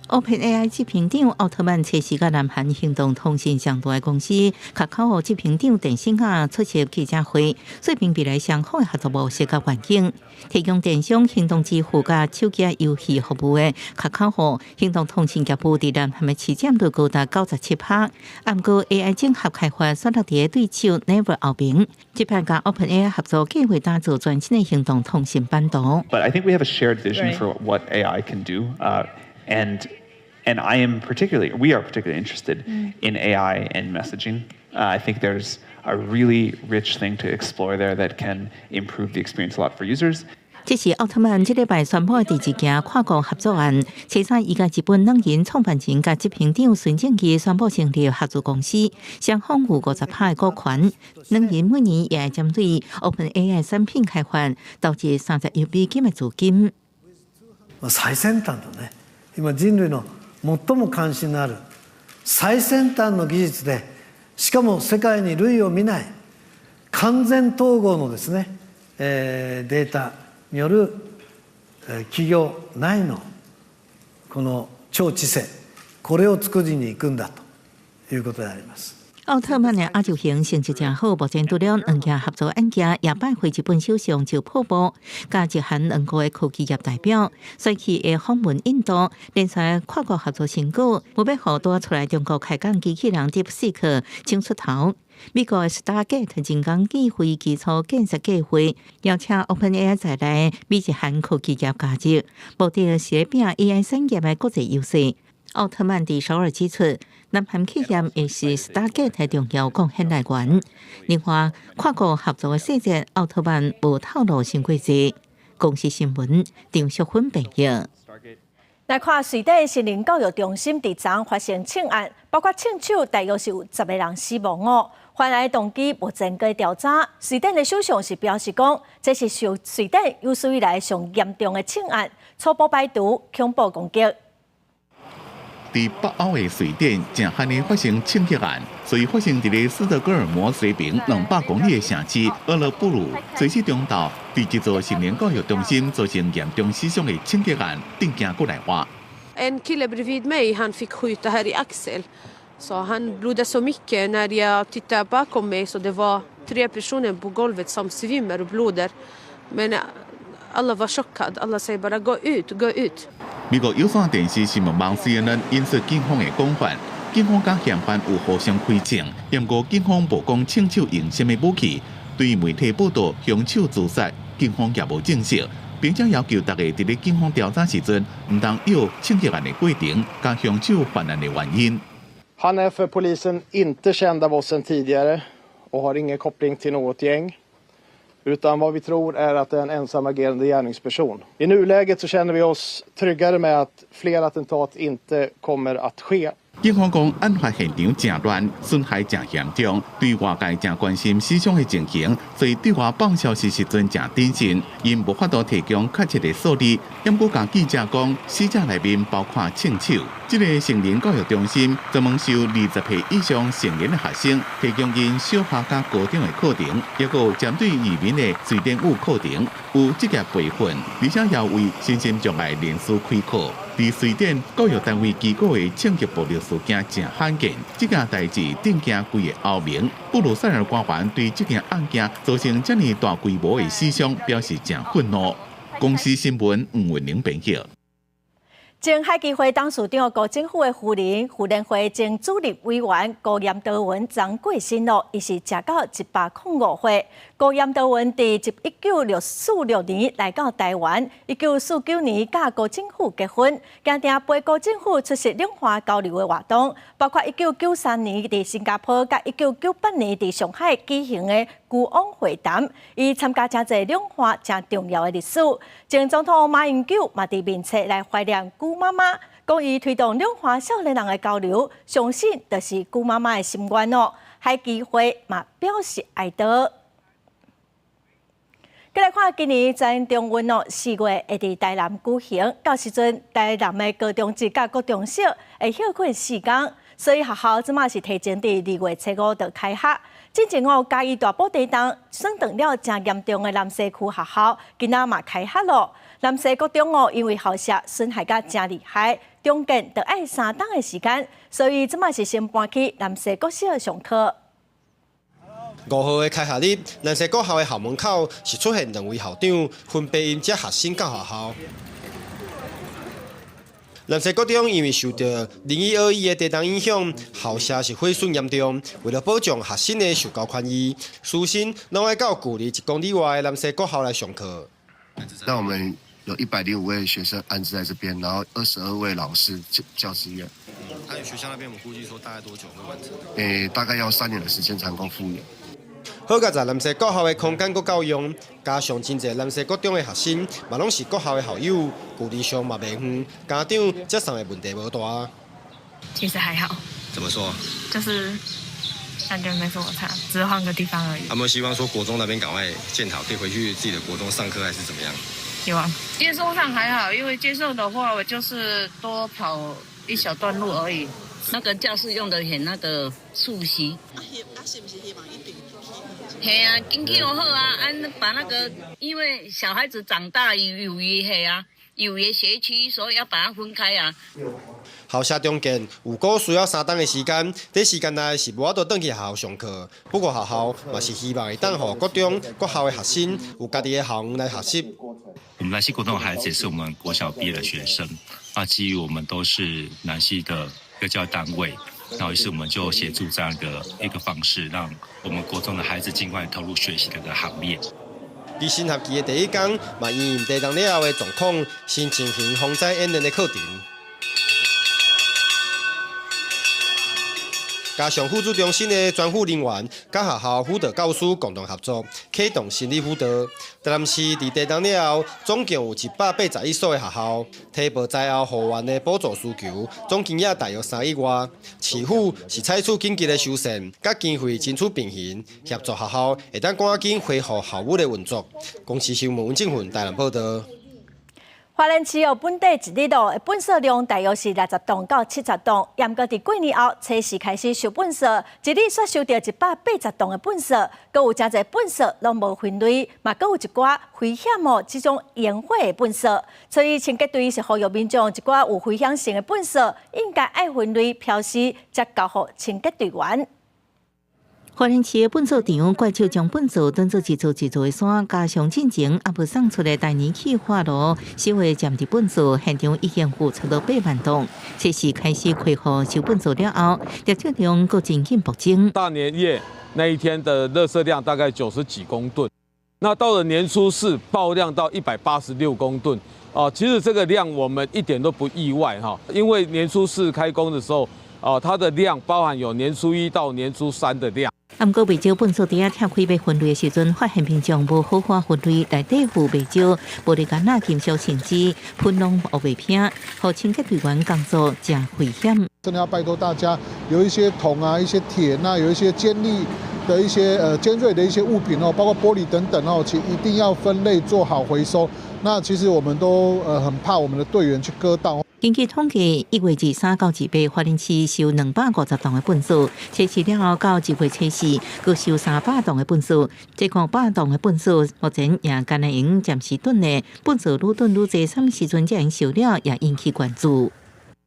OpenAI 執行長奧特曼初四佮南韓行動通訊上大的公司卡卡奧執行長鄭新亞出席記者會，說明未來雙方的合作模式佮願景，提供電商行動支付佮手機遊戲服務的卡卡奧行動通訊業務佇南韓的市佔率高達97%。毋過 AI 整合開發選落佇對手 Naver 後邊，這擺佮 OpenAI 合作計劃打造全新的行動通訊版圖。 But I think we have a shared vision for what AI can do, and I am particularly, we are particularly interested in AI and messaging. I think there's a really rich thing to explore there that can improve the experience a lot for users. 這是奧特曼這禮拜宣布的第二件跨國合作案。初三伊佮日本軟銀創辦人佮執行長孫正義宣布成立合資公司，雙方有50%的股權。軟銀每年也會針對 OpenAI 產品開發投資30億美金的資金。最先端的ね、今人類の最も関心のある最先端の技術で、しかも世界に類を見ない完全統合のですね、データによる企業内のこの超知性、これを作りに行くんだということであります。奧特曼的亞洲行成績誠好，目前除了兩件合作案件，也拜會日本首相石破茂，佮日韓兩國的科技業代表，隨去會訪問印度，連續跨國合作成果，無欲予拄出來中國開講機器人 DeepSeek 搶出頭。美國的 Stargate 人工智慧基礎建設計劃，邀請 OpenAI 在內美日韓科技業加入，目的是拼 AI 產業的國際優勢。奧特曼佇首爾指出，南韓企業會是 Stargate 的重要貢獻來源。另外，跨國合作的細節，奧特曼無透露傷過濟。公視新聞張淑芬編譯。來看瑞典成人教育中心佇昨發生槍案，包括槍手大約是有10個人死亡哦。犯案動機目前閣調查。瑞典的首相是表示講，這是受瑞典有史以來上嚴重的槍案，初步排除恐怖攻擊。佇北歐的瑞典，誠罕的發生槍擊案，所以發生佇咧斯德哥爾摩西邊200公里的城市厄勒布魯，昨日中晝，佇一座成人教育中心造成嚴重死傷的槍擊案，震驚國內外。 En kille bredvid mig, han fick skjuta här i axel. Så han blodade så mycket. När jag tittade bakom mig så det var tre personer på golvet som svimmar och blöder. Men alla var chockade. Alla säger bara gå ut, gå ut. 美國有線電視新聞網 CNN 引述警方的講法，警方佮嫌犯有互相開槍，毋過警方無講槍手用啥物武器。對於媒體報道兇手自殺，警方也無證實，並且要求大家佇咧警方調查時陣，毋通用槍擊案的過程佮兇手犯案的原因。 Han är för polisen inte känd av oss sedan tidigare och har ingen koppling till något gäng. Utan vad vi tror är att det är en ensamagerande gärningsperson. I nuläget så känner vi oss tryggare med att fler attentat inte kommer att ske. 警方講，案發現場誠亂，損害誠嚴重，對外界誠關心死傷的情形，所以對外放消息時陣誠謹慎，𪜶無法度提供確切的數字。毋過共記者講，死者內面包括槍手。這个成人教育中心專門收20歲以上成年的學生，提供𪜶小學佮高中的課程，抑閣有針對移民的瑞典語課程，有職業培訓，而且也為身心障礙人士開課。佇瑞典教育單位機構的槍擊暴力事件誠罕見，這件代誌震驚規个歐盟。布魯塞爾官員對這件案件造成遮爾大規模的死傷表示誠憤怒。公視新聞吳文玲編譯。前海基會董事長辜振甫的夫人，婦聯會前主任委員辜嚴德文昨過身咯，伊是食到105歲。辜嚴德文佇1946年來到台灣，1949年佮辜振甫結婚，經常陪辜振甫出席兩岸交流的活動，包括1993年佇新加坡，佮1998年佇上海舉行的辜汪會談，伊參加誠濟兩岸誠重要的歷史。前總統馬英九嘛佇面冊來懷念辜媽媽，講伊推動兩岸少年人的交流，相信就是辜媽媽的心願哦。海基會嘛表示哀悼。閣來看今年全中運哦，4月會佇台南舉行，到時陣台南的高中職佮國中小會歇睏4工，所以學校這馬是提前佇2月初5就開學。進前哦，嘉義大埔地動損斷了誠嚴重的南勢區學校，今仔嘛開學咯。南勢國中哦，因為校舍損害甲誠厲害，重建著愛3冬的時間，所以這馬是先搬去南勢國小上課。 5號的開學日，南勢國校的校門口是出現兩位校長，分別迎接學生到學校。南勢國中因為受著02-21的地動影響，校舍是毀損嚴重。為了保障學生的受教權益，師生攏愛到距離1公里外的南勢國校來上課。那我們有105位學生安置在這邊，然後22位老師教職員。那學校那邊，我們估計說大概多久會完成？大概要3年的時間才能夠復原。好佳哉南勢國校的空間閣夠用，加上真濟南勢國中的學生嘛攏是國校的校友，距離上嘛袂遠，家長接送的問題無大。其實還好。怎麼說？就是感覺沒什麼差，只是換個地方而已。有沒有希望說國中那邊趕快建好，可以回去自己的國中上課，還是怎麼樣？希望。接送上還好，因為接送的話，我就是多跑一小段路而已。那個教室用得很那個熟悉。是毋是希望一定？係啊，進去好啊，按把那個，因為小孩子長大有一係啊，有一學區，所以要把它分開啊。校舍重建預估需要3冬的時間，這時間內是無法度轉去學校上課。不過學校嘛是希望會當予國中、國校的學生有家己的校園來學習。我們南勢國中的孩子也是我們國小畢業的學生，啊，基於我們都是南勢的一個教育單位，然後於是我們就協助這樣的一個方式，讓我們國中的孩子盡快投入學習的個行列。佇新學期的第一天，嘛因應地動了後的狀況，先進行防災演練的課程。加上輔助中心的專輔人員，佮學校輔導教師共同合作，啟動心理輔導。台南市佇地動了後，總共有181所的學校，提報災後復原的補助需求，總金額大約3億外。市府是採取緊急的修繕，佮經費爭取平衡，協助學校會當趕緊恢復校務的運作。公視新聞溫正雲台南報道。花蓮市哦，本地一日哦，垃圾量大約是60噸到70噸。毋過佇過年後，初四開始收垃圾，一日煞收著180噸的垃圾，閣有誠濟垃圾攏無分類，嘛閣有一寡危險哦，這種煙火的垃圾。所以清潔隊是呼籲民眾，一寡有危險性的垃圾，應該愛分類標示，才交予清潔隊員。花蓮市的糞掃場怪手將糞掃當做一座一座的山，加上進前猶無送出的大年氣化爐，燒的占地糞掃現場已經有差不多8萬噸。這時開始開放收糞掃了後，垃圾量閣真緊暴增。大年夜那一天的垃圾量大概90幾公噸，那到了年初四爆量到186公噸。哦，其實這個量我們一點都不意外哈，因為年初四開工的時候，哦，它的量包含有年初一到年初三的量。毋過，袂少糞掃袋仔拆開欲分類的時陣，發現民眾無好好分類，內底有袂少玻璃桿仔、金屬甚至噴攏烏白片，予清潔隊員工作誠危險。真的要拜託大家，有一些銅啊、一些鐵，那有一些尖利的一些尖銳的一些物品哦，包括玻璃等等哦，請一定要分類做好回收。那其實我們都很怕我們的隊員去割到。根據統計，1月23到28，花蓮市收250噸的糞掃，測試了後到2月24，閣收300噸的糞掃，這500噸的糞掃目前也干焦會暫時囤咧。糞掃愈囤愈濟，啥物時陣才會收了，也引起關注。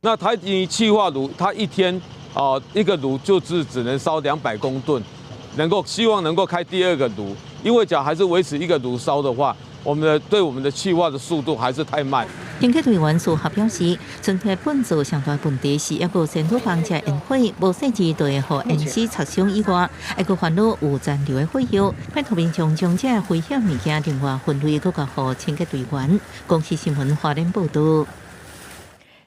那台泥氣化爐，它一天啊一個爐就是只能燒200公噸，能夠希望能夠開第二個爐，因為假如還是維持一個爐燒的話，我們的對我們的氣化的速度還是太慢。清潔隊員事後表示，存在糞掃上大問題是抑閣銑土房遮煙火，無細緻就會予煙絲灼傷以外，還閣煩惱有殘留的火藥。拜託民眾將這危險物件另外分類，閣交予清潔隊員。公視新聞花蓮報道。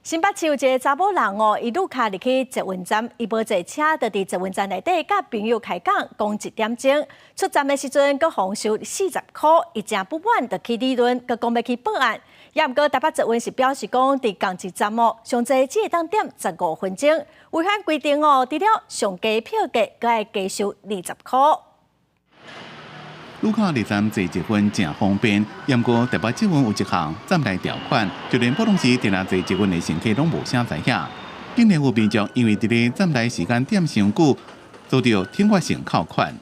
新北市有一个查某人哦，伊路卡入去捷運站，伊無坐車，就佇捷運站內底佮朋友開講，講一點鐘。出站的時陣，閣予人收40箍，伊誠不滿，就去理論，閣講欲去報案。也毋過台北捷運是表示講，佇仝一站哦，上濟只會當踮15分鐘，違反規定哦，除了上低票價，閣愛加收20箍。旅客入站坐捷運誠方便，毋過台北捷運有一項站內條款，就連普通時佇咧坐捷運的乘客攏無啥知影。竟然有民眾因為佇咧站內時間踮傷久，遭著懲罰性扣款。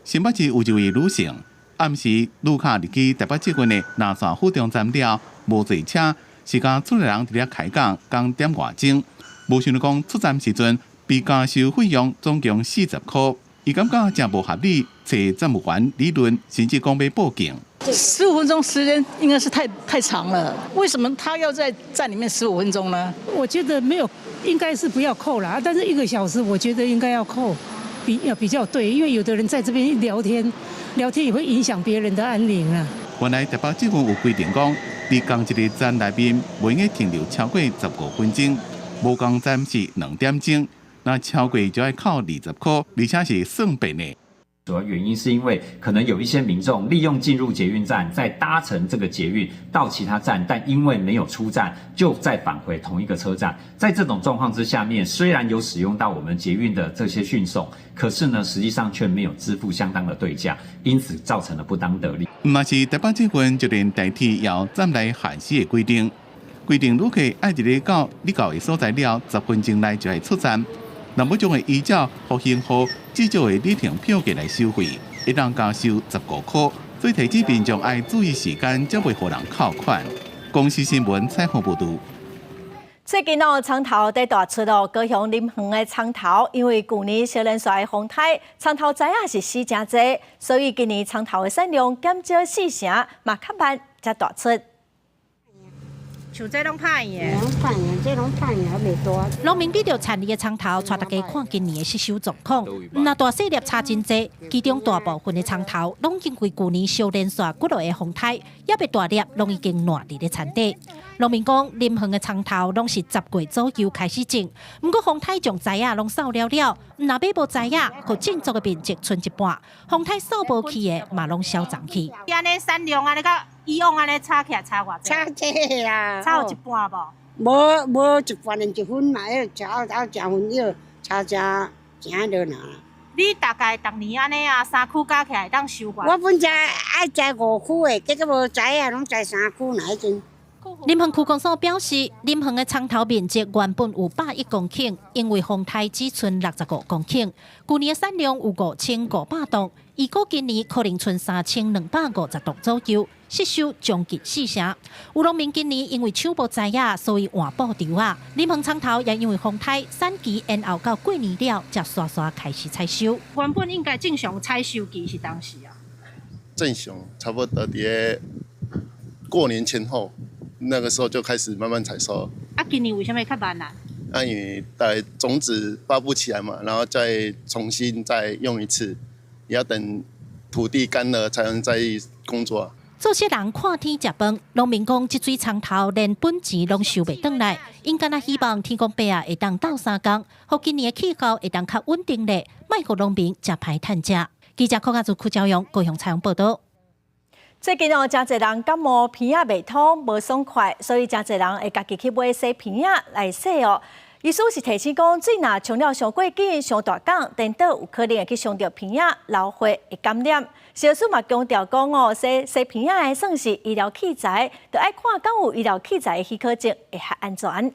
新北市有一位女性，暗時旅客入去台北捷運的南山府中站了，無坐車，是佮厝內人佇咧開講，講點外鐘，無想著講出站時陣被加收費用總共40箍。伊感覺誠無合理，揣站務員理論，甚至講欲報警。 15分鐘時間應該是太長了，為什麼他要在站裡面十五分鐘呢？我覺得沒有，應該是不要扣了，但是一個小時我覺得應該要扣，比較對，因為有的人在這邊聊天，聊天也會影響別人的安寧啊。原來台北捷運有規定講，佇仝一个站內面，袂用停留超過15分鐘，無仝站是2點鐘。那超過就愛扣20箍，而且是算遍的。主要原因是因為可能有一些民眾利用進入捷運站，再搭乘這個捷運到其他站，但因為沒有出站，就再返回同一個車站。在這種狀況之下面，雖然有使用到我們捷運的這些訊送，可是呢，實際上卻沒有支付相當的對價，因此造成了不當得利。毋但是台北捷運，就連台鐵也有站內限時的規定，規定旅客愛佇咧到你到的所在了，10分鐘內就愛出站。若欲將會依照復興號至少的里程票價來收費，會當加收15箍。所以提醒民眾愛注意時間，才袂予人扣款。公視新聞採訪報導。最近哦，蔥頭佇大出哦，高雄林園的蔥頭，因為舊年小連續的風颱，蔥頭栽仔是死誠濟，所以今年蔥頭的產量減少四成，嘛較慢才大出。像這攏歹的，攏歹的，這攏歹的，還袂大。農民比著田裡的蔥頭，帶大家看今年的失收狀況。毋若大細粒差真濟，其中大部分的蔥頭攏經過舊年燒連續幾落个風颱，猶未大粒，攏已經爛佇咧田底。農民講，林園的蔥頭攏是10月左右開始種，毋過風颱將栽仔攏掃了了，毋若買無栽仔，予種作的面積賰一半，風颱掃無去的嘛攏消長去。按呢產量按呢佮以往按呢差起來差偌濟？差濟啦，差有一半無？無無一半連一分嘛，彼差差誠分少，差誠誠落爾。你大概逐年按呢啊，三區加起來會當收偌？我本來愛栽五區的，結果無栽啊，攏栽三區爾彼陣。林園區公所表示，林園的蔥頭面積原本有101公頃，因為風颱只賰65公頃。舊年的產量有5500噸，預估今年可能賰3250噸左右，失收將近四成。有農民今年因為搶無栽仔，所以換布稻仔。林園蔥頭也因為風颱，產期延後到過年了，才煞煞開始採收。原本應該正常採收期是當時啊？正常差不多佇過年前後。那個時候就開始慢慢採收。啊，今年為啥物較慢啊？啊，因為大概種子發不起來嘛，然後再重新再用一次，也要等土地乾了才能再工作。做事人看天食飯，農民講這水蔥頭連本錢攏收袂轉來，𪜶敢若希望天公伯啊會當鬥相共，予今年的氣候會當較穩定咧，莫予農民遮歹趁食。記者柯家祖、柯昭勇高雄採訪報導。最近哦，誠濟人感冒鼻仔袂通，無爽快，所以誠濟人會家己去買洗鼻仔來洗哦。醫師是提醒講，水若沖了傷過緊、傷大工，顛倒有可能會去傷著鼻仔、流血、會感染。醫師嘛強調講哦，洗洗鼻仔的算是醫療器材，著愛看敢有醫療器材的許可證，會較安全。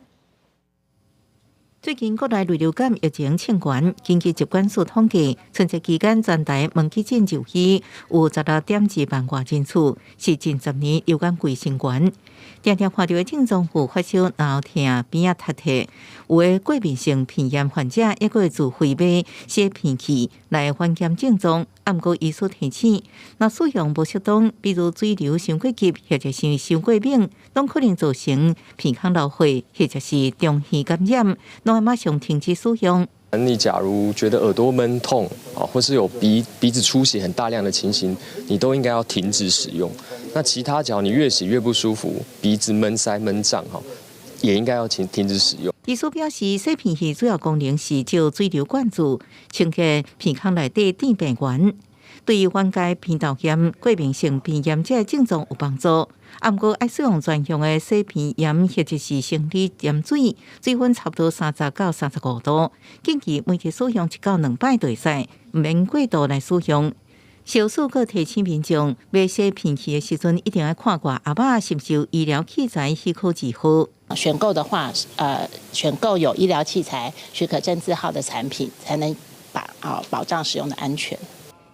最近國內類流感疫情衝懸，根據疾管署統計，春節期間全台門急診就醫有16.2萬外人次，是近10年流感季新懸。定定看著的症狀有發燒、喉疼、鼻仔塞塞，有的過敏性鼻炎患者抑閣會自費買洗鼻器來緩解症狀。啊，毋過醫師提醒，若使用無適當，比如水流傷過急，或者是傷過猛，攏可能造成鼻孔流血，或者是中耳感染，攏愛馬上停止使用。你假如覺得耳朵悶痛啊，或是有鼻子出血很大量的情形，你都應該要停止使用。那其他，假如你越洗越不舒服，鼻子悶塞悶脹哈，也應該要停止使用。醫師表示，洗鼻器主要功能是藉水流灌注，清潔鼻孔內底致病源，對於緩解鼻竇炎、過敏性鼻炎這个症狀有幫助。啊，毋過愛使用專用的洗鼻鹽或者是生理鹽水，水溫差不多30到35度，建議每日使用1到2擺就會使，毋免過度來使用。醫師閣提醒民眾，買洗鼻器的時陣，一定愛看掛盒仔是毋是有醫療器材許可字號。選購的話，選購有醫療器材許可證字號的產品，才能保障使用的安全。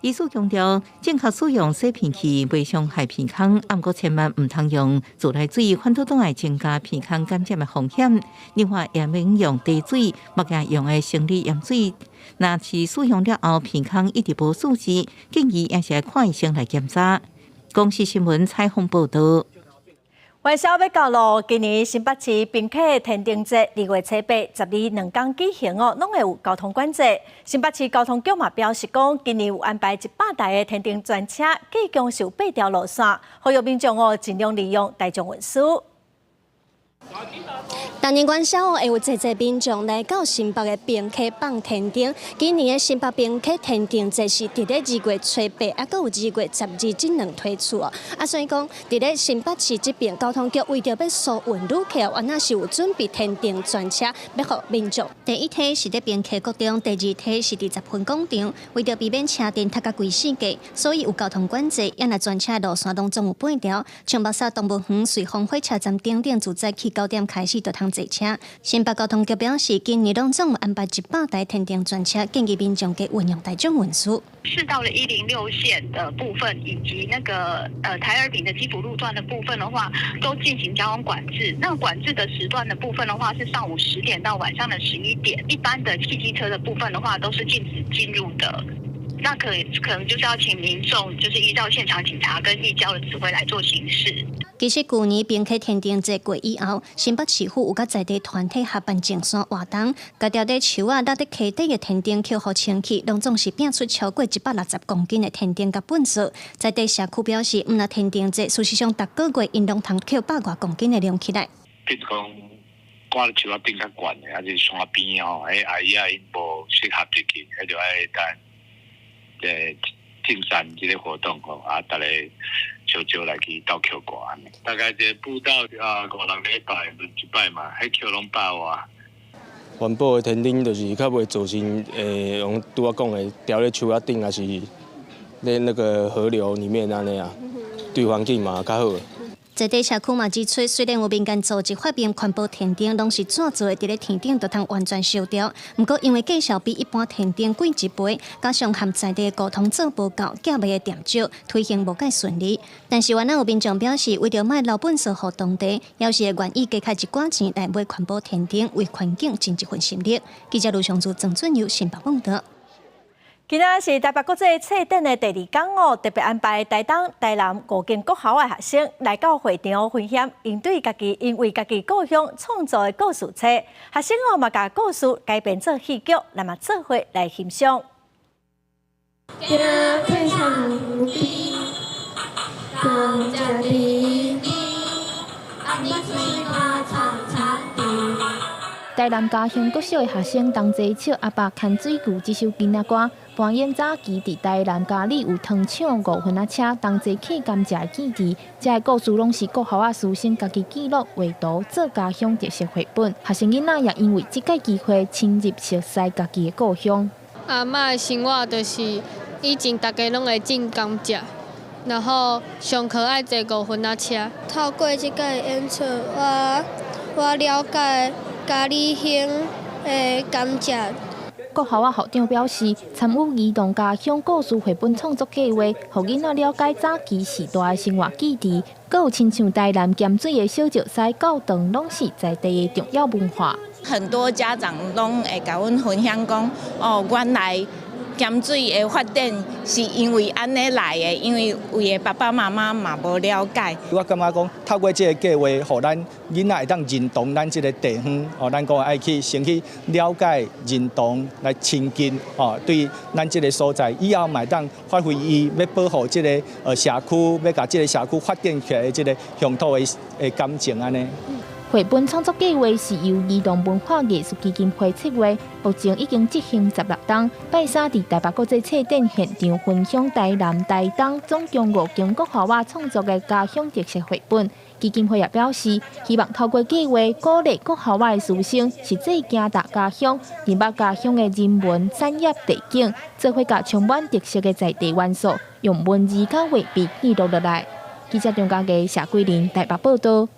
醫師強調，正確使用洗鼻器袂傷害鼻孔，毋過千萬毋通用自來水，反倒轉來增加鼻孔感染的風險。另外，也免用茶水、目鏡用的生理鹽水。若是使用了後鼻孔一直無舒適，建議也是愛看醫生來檢查。公視新聞採訪報導。元宵欲到囉，今年新北市賓客天燈節2月初8、12兩工舉行哦，攏會有交通管制。新北市交通局嘛表示講，今年有安排100台的天燈專車，計共是有八條路線，呼籲民眾哦盡量利用大眾運輸。逐年元宵會有濟濟民眾來到新北的平溪放天燈。今年的新北平溪天燈節是佇咧2月初8，抑閣有2月12這兩推出哦。啊，所以講，佇咧新北市這邊交通局為著欲疏運旅客，原來是有準備天燈專車，欲予民眾。第一梯是佇平溪國中，第二梯是佇十分廣場。為著避免車陣塞甲規四界，所以有交通管制，抑若專車路線攏總有八條。像木柵動物園瑞豐火車站頂頂，自早起9點開始就通坐車。新北交通局表示，今年攏總有安排100台天燈專車，建議民眾加運用大眾運輸。市道的106線的部分，以及那個台二丙的基輔路段的部分的話，都進行交通管制。那管制的時段的部分的話，是上午10點到晚上的11點。一般的汽機車的部分的話，都是禁止進入的。那可能就是要請民眾，就是依照現場警察跟義交的指揮來做行事。其實舊年冰溪天燈節過以後，新北市府有佮在地團體合辦淨山活動，共牢佇樹仔、落佇溪底的天燈抾予清去，攏總是拚出超過160公斤的天燈佮糞埽。在地社區表示，毋但天燈節，事實上逐個月𪜶攏通抾百外公斤的量起來。比如講，掛佇樹仔頂較懸的，抑是山邊吼，彼阿姨仔𪜶無適合入去，彼就愛等淨山這个活動吼，啊，逐家招招來去鬥抾掛按呢。大概這個步道啊，五六禮拜輪一擺嘛，彼抾攏百外。環保的天燈就是較袂造成，用拄仔講的，牢咧樹仔頂，抑是咧那個河流裡面按呢啊，對環境嘛較好。在地社區嘛指出，雖然有民間組織發明環保天燈，攏是紙做的，佇咧天頂就通完全燒掉。毋過因為價數比一般天燈貴一倍，加上和在地溝通做無夠，寄賣的店少，推行無蓋順利。但是原來有民眾表示，為著莫留糞埽予當地，猶是會願意加開一寡錢來買環保天燈，為環境盡一份心力。記者盧尚柱、曾俊佑新北報導。今仔是台北國際冊展的第二工哦，特別安排台東、台南五間國校的學生來到會場分享，𪜶對家己𪜶為家己故鄉創作的故事冊。學生哦嘛共故事改編做戲劇，來嘛做伙來欣賞。行過山湖邊，人食甜甜，啊你喙嘛長長甜。台南嘉興國小的學生同齊笑阿爸牽水牛這首囡仔歌，扮演早期佇台南佳里有糖廠五分仔車同齊客甘蔗的記憶。這个故事攏是國校仔師生家己記錄畫圖做家鄉特色繪本。學生囡仔也因為這個機會深入熟悉家己的故鄉。阿嬤的生活就是以前大家攏會種甘蔗，然後上課愛坐五分仔車。透過這個演出，我了解佳里鄉的甘蔗。國校仔校長表示，參與兒童家鄉故事繪本創作計劃，予囡仔了解早期時代的生活記憶，閣有親像台南鹹水的小石獅教堂，攏是在地的重要文化。很多家長攏會共阮分享講，哦，原來鹹水的發展是因為按呢來的，因為有的爸爸媽媽嘛無了解。我感覺講，透過這个計劃，予咱囡仔會當認同咱這个地方，哦，咱講愛去先去了解、認同，來親近，哦，對咱這个所在，以後嘛會當發揮伊欲保護這个社區，欲共這个社區發展起來的這个鄉土的感情按呢。繪本創作計劃是由兒童文化藝術基金會策劃，目前已經執行16冬。拜三佇台北國際冊展現場分享台南、台東總共五間國校仔創作的家鄉特色繪本。基金會也表示，希望透過計劃鼓勵國校仔的師生實際行踏家鄉，認捌家鄉的人文、產業、地景，做伙共充滿特色的在地元素，用文字佮畫筆記錄落來。記者張家傑、謝桂玲台北報導。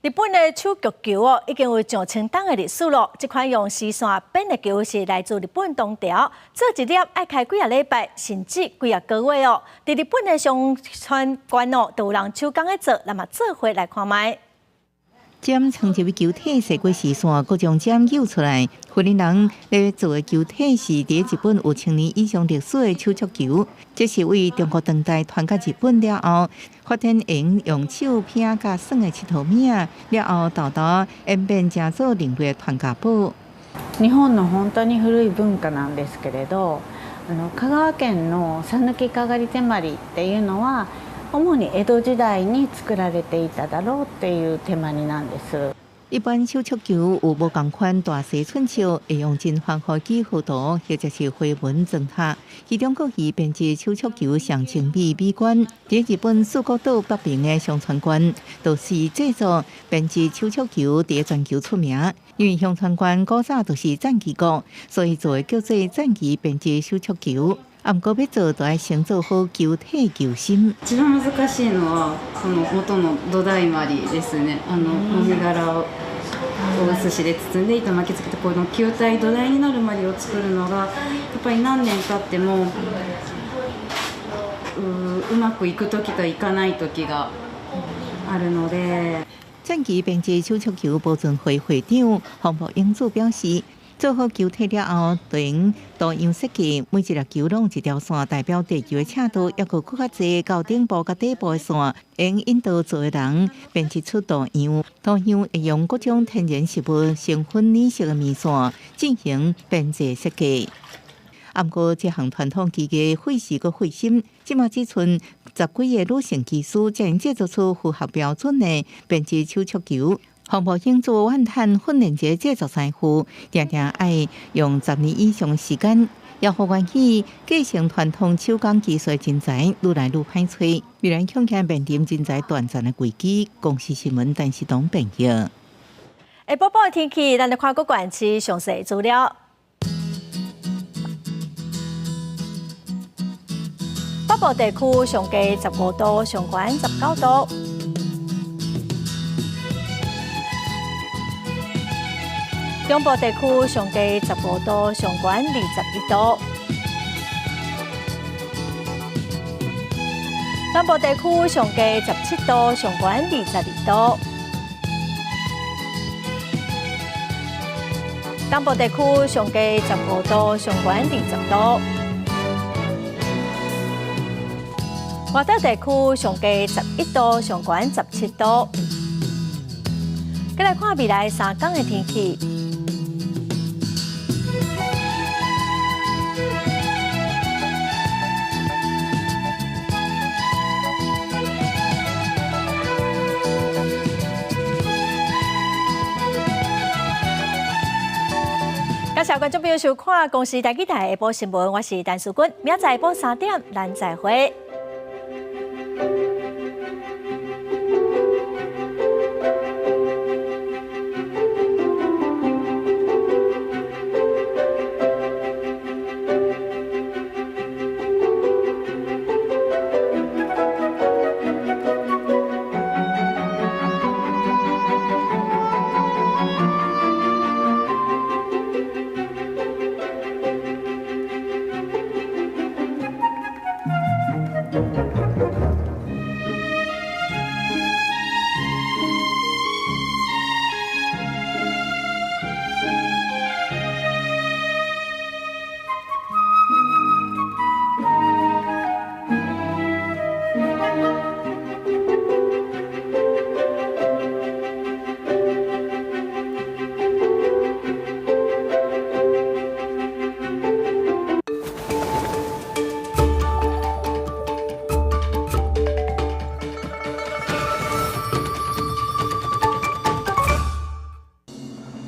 日本的手掬球哦，已經有上千冬的歷史咯。這款用絲線編的球是來自日本東條，做一粒愛開幾仔禮拜，甚至幾仔個月哦。佇日本的香川縣哦，就有人手工咧做，咱嘛做伙來看覓。針穿入球體，踅過絲線，閣將針揪出來。雲林人咧做的球體是佇日本有千年以上歷史的手掬球，這是為中國當代傳到日本了後，發展成用手拚佮耍的𨑨迌物仔，了後沓沓演變成做另類的傳家寶。日本の本当に古い文化なんですけれど、香川県の讃岐かがり手まりっていうのは主に江戸時代に作られていただろうっていう手まりなんです。一般手掬球有無仝款大細寸尺，會用真繁複幾何圖或者是花紋裝飾。其中閣以編織手掬球上精美美觀。佇日本四國島北邊的香川縣，就是製作編織手掬球佇全球出名。因為香川縣古早就是讚岐國，所以做的叫做讚岐編織手掬球。啊，毋過欲做，就愛先做好球體球心。一番難しいのはこの元の土台まりですね。もみ殻を薄紙で包んで糸巻きつけてこの球体土台になるまりを作るのがやっぱり何年経ってもうまくいく時といかない時があるので。讚岐編織手掬球保存會會長方木英子表示，做好球體了後，就用圖樣設計，每一粒球攏有一條線，代表地球的赤道，抑閣閣較濟到頂部佮底部的線，用引導做的人編織出圖樣。圖樣會用各種天然食物成分染色的棉線進行編織設計。毋過，這項傳統技藝費時閣費心，這馬只賰十幾个女性技師，才能製作出符合標準的編織手觸球。黃埔興做怨嘆訓練這製作師傅，定定愛用10年以上的時間，也予願意繼承傳統手工技術的人才愈來愈歹揣。未來恐驚面臨人才斷層的危機。公視新聞陳世東編譯。下晡晡的天氣，咱來看各縣市詳細資料。北部地區上低15度，上懸19度。中部地區上低15度，上懸21度。南部地區上低17度，上懸22度。東部地區上低15度，上懸20度。外島地區上低11度，上懸17度。再來看未來3天的天氣。感謝觀眾朋友收看《公視台語台》下晡新聞，我是陳淑君，明仔載下晡3點，咱再會。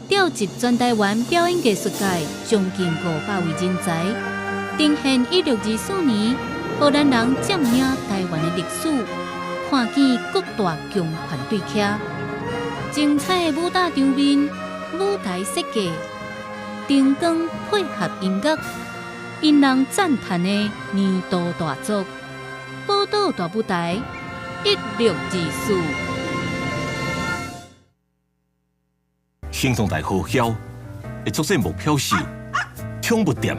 召集全台灣表演藝術界將近500位人才，呈現1624年荷蘭人佔領台灣的歷史，看見各大強權對徛，精彩的武打場面、舞台設計、燈光配合音樂，引人讚嘆的年度大作《寶島大舞台》1624。行動大号梟，会促进目标是宠物店。